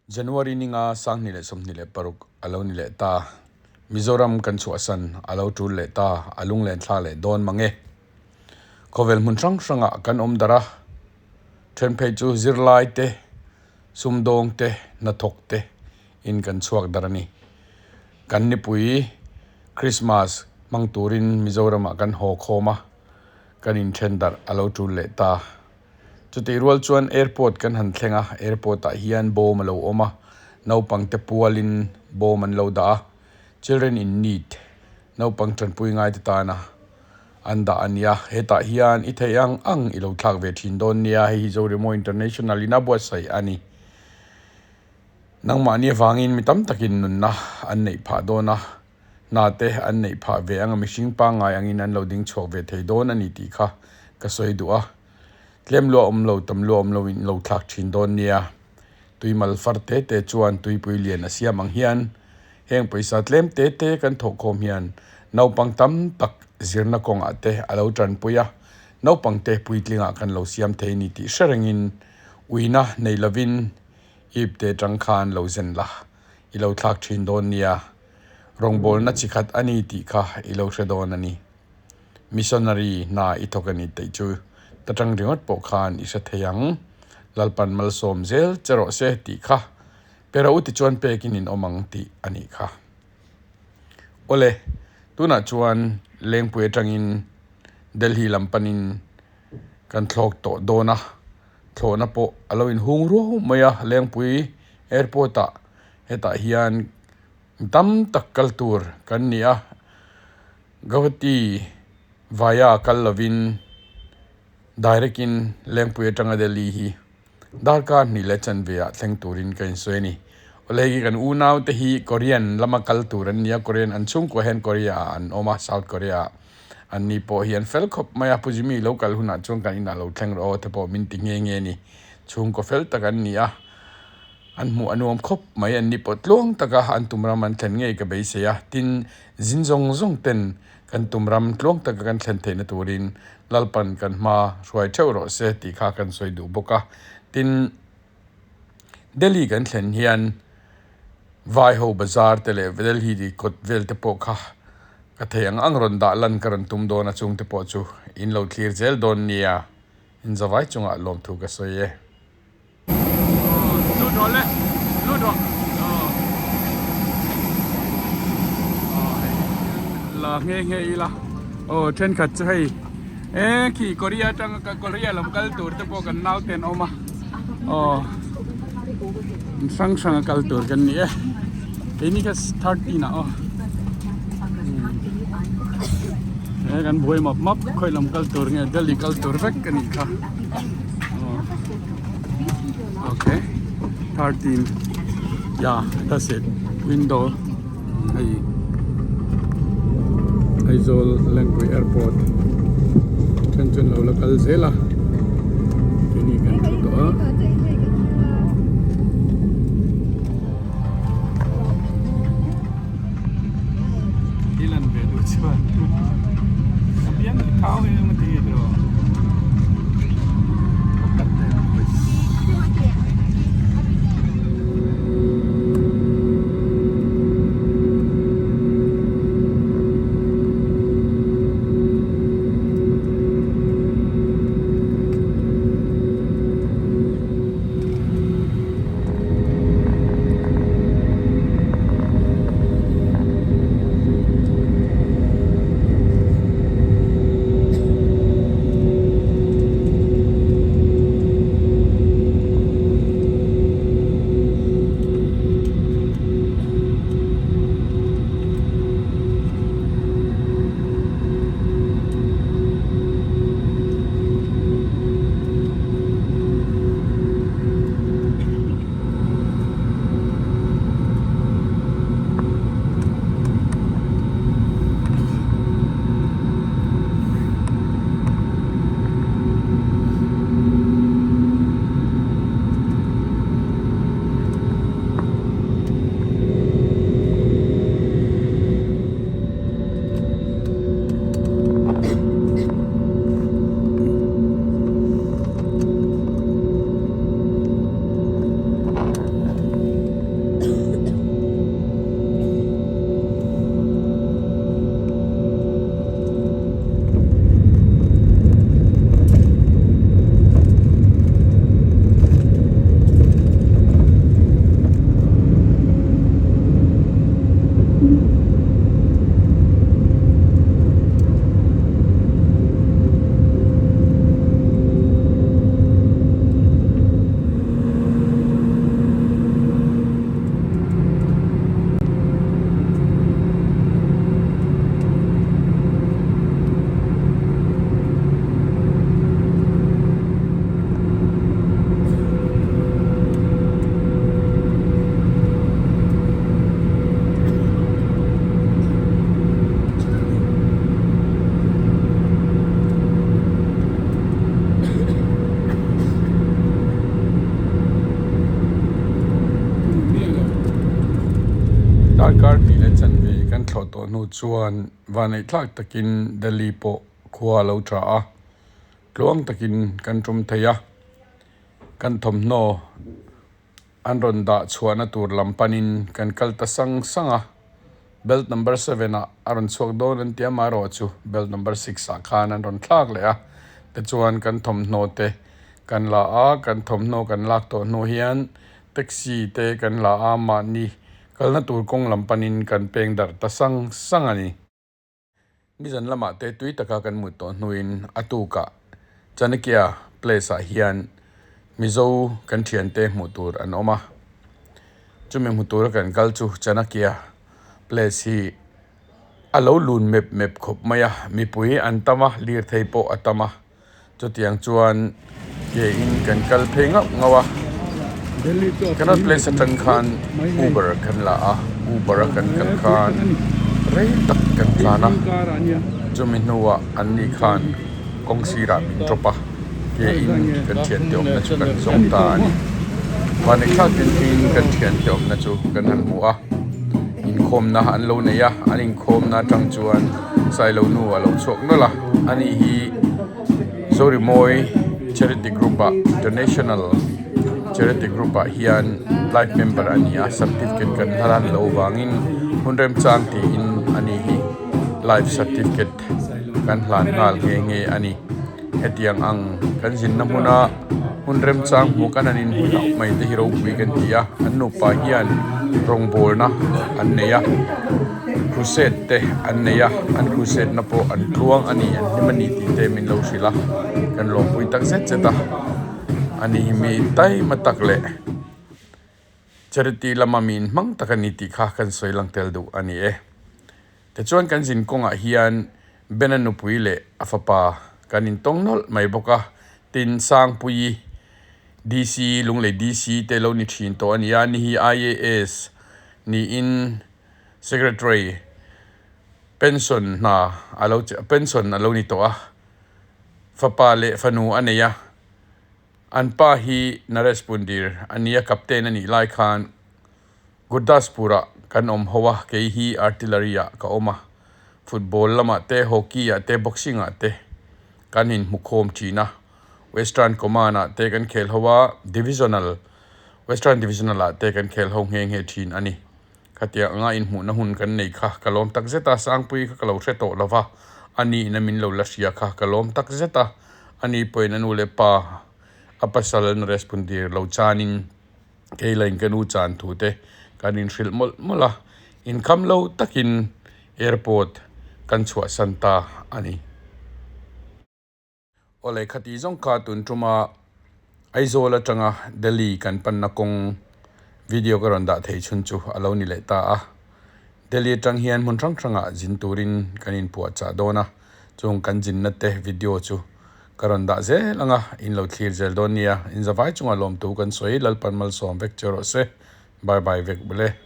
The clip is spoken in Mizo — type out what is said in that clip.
January ninga 2026 a lo ni leh ta. Mizoram kan chhuahsan a lo tul leh ta, a lunglen thlak leh dawn mang e. Khawvel hmun hrang hrangah kan awm darh a, then phei chu zirlai te, sumdawng te, hnathawk te in kan chhuak darh a ni. Kan nipui Krismas hmang turin Mizoramah kan haw khawm a, kan inthen darh a lo tul leh ta. Chutih rual chuan airport kan han thleng a, airport ah hian bawm a lo awm a, naupang te pualin bawm an lo dah a, children in need naupang tanpui ngai te tana an dah a nia, hetah hian i theih ang ang i lo thlak ve thin dawn nia, hei hi Zoremo International in a buatsaih a ni. Nangmahni avangin mi tam takin nunna an neih phah dawn a, hna te an neih phah ve anga mihring pangngai angin an lo ding chhuak ve thei dawn a ni tih kha ka sawi duh a. Tlem lua awm lo, tam lua awm lo in lo thlak thin dawn nia. Tui mal far te te chuan tuipui lian a siam ang hian heng pawisa tlem te te kan thawhkhawm hian naupang tam tak zirna kawngah te a lo tanpui a, naupang te puitlingah kan lo siam thei ni tih hre rengin uina nei lovin ip te tang khan lo zen la i lo thlak thin dawn nia. Rawngbawlna chi khat a ni tih kha i lo hre dawn a ni. Missionary hna i thawk a ni tih chu ta tang ringawt pawh khan i hre thei ang. Lalpan malsawm zel che rawh se tih kha pe rawh u tichuan pekin in awm ang tih a nih kha. Awle, tunah chuan Lengpui atangin Delhi lam panin kan thlawk tawh dawn a, thlawhna pawh a lo inhung ruau mai a, Lengpui airport ah hetah hian tam tak kal tur kan ni a, Guwahati vaia kal lovin direct in Lengpui atanga Delhi hi darkar hnih leh chanve ah thleng turin ka insawi a ni. Awle hei kan unau te hi Korean lama kal tur an ni a, Korean an chhungkua hian Korea ah an awm a, South Korea ah an ni pawh hi an fel khawp mai a, Pu Jimmy lo kal hunah chuan kan inah lo thleng rawh aw te pawh min ti nghe nghe a ni. Chhungkaw fel tak an ni a. An hmuh a nuam khawp mai, an ni pawh tluang taka an tum ram an thlen ngei ka beisei a, tin zin zawng zawng ten kan tum ram tluang taka kan thlen theihna turin Lalpan kan hma hruai theuh rawh se tih kha kan sawi duh bawk a, tin Delhi kan thlen hian vai ho bazar te leh Delhi kawt vel te pawh kha ka thei ang ang rawn dah lan ka rawn tum dawn a chung te pawh chu in lo thlir zel dawn nia, inzavai chungah lawmthu ka sawi e. Lut rawh le lut rawh la nghe nghe ila aw thenkhat chu hei e khi Korea atanga Korea lam kal tur te pawh kan nau te an awm a aw hrang hrang a kal tur kan ni e keini kha thirteen ah aw he kan buai map map khawi lam kal tur nge Delhi kal tur vek a nih kha. Okay, 13. Yeah, that's it. Window. Hei Aizawl Lengpui Airport. Then chuan lo la kal zel a. Keini kan thu tawh a. Ilan ve duh chuan. A biang ki thau hi a ti nge tiraw. Darkar hnih leh chanve kan thlawh tawh hnu chuan vaneihthlak takin Delhi pawh khua a lo tha a, tluang takin kan tum thei a, kan thawmhnaw an rawn dah chhuahna tur lam panin kan kal ta sang sang a, belt number seven ah a rawn chhuak dawn an ti a, amaherawhchu belt number six ah khan an rawn thlak leh a, tichuan kan thawmhnaw te kan la a, kan thawmhnaw kan lak tawh hnu hian taxi te kan la a, mahni kalna tur kawng lam panin kan peng darh ta sang sang a ni. Nizan lamah te tui taka kan mut tawh hnuin a tukah Chanakya Place ah hian Mizo kan thiante hmuh tur an awm a. Chumi hmu tura kan kal chu Chanakya Place hi a lo lun mep mep khawp mai a, mipui an tam a, lirthei pawh a tam a. Chutiang chuan ke in kan kal phei ngauh ngauh a, Canal Place atang khan Uber kan la a, Uber a kan kal khan rei tak kan tlan a, chumi hnuah an ni khan kawng sirah min drop a, ke in kan thiante awmna chu kan zawng ta a ni. Vanneih tin in kan thiante awmna chu kan han hmu a, inkhawmna an lo nei a, an inkhawmna atang chuan Sailo nu a lo chhuak nawlh a, ani hi Zorimawi Charity Group ah International Charity Group ah hian life member a ni a, certificate kan hlan loh vangin hun remchang tiin ani hi life certificate kan hlan nghal nghe nghe a ni. Hetiang ang kan zinna hmuna hun remchang hmuh kan han inhmu hlauh mai te hi ropui kan ti a, an nupa hian rawngbawlna an nei a, crusade te an nei a, an crusade na pawh an tluang a ni an hlim a ni tih te min lo hrilh a, kan lawmpui tak zet zet a, ani hi mi taima tak leh charity lama mi inhmang tak a ni tih kha kan sawi lang tel duh a ni e. Tichuan kan zin kawngah hian Bena nupui leh a fapa kan intawng nawlh mai bawk a, tin Sangpuii DC, Lunglei DC te lo ni thin tawh a ni a, ni hi IAS niin Secretary pension hna a lo pension a lo ni tawh a, fapa leh fanu a nei a, an pa hi Naresh Pundir a ni a, captain a nih lai khan Gurdaspur-ah kan awm ho a, kei hi artillery-ah ka awm a, football lamah te, hockey-ah te, boxing-ah te kan inhmu khawm thin a, Western Command-ah te kan khel ho a, Divisional, Western Divisional-ah te kan khel ho nghe nghe thin a ni. Khatiang anga inhmuhna hun kan nei kha ka lawm tak zet a, Sangpui kha ka lo hre tawh lo va, a niin a min lo la hria kha ka lawm tak zet a, ani pawhin a nu leh pa a pasal an respond-tir lo chanin, Kei lain ka nu chan thu te kan inhrilh mawlh mawlh a, inkham lo takin airport kan chhuahsan ta a ni. Awle khati zawng kha tun tuma Aizawl atanga Delhi kan panna kawng video ka rawn dah thei chhun chu a lo ni leh ta a. Delhi atang hian hmun hrang hrangah zin turin kan inpuahchah dawn a, chung kan zinna te video chu ka rawn dah zel ang a, in lo thlir zel dawn nia, in zavai chungah lawmtu kan sawi Lalpan malsawm vek che rawh se, bye bye vek bawlh e.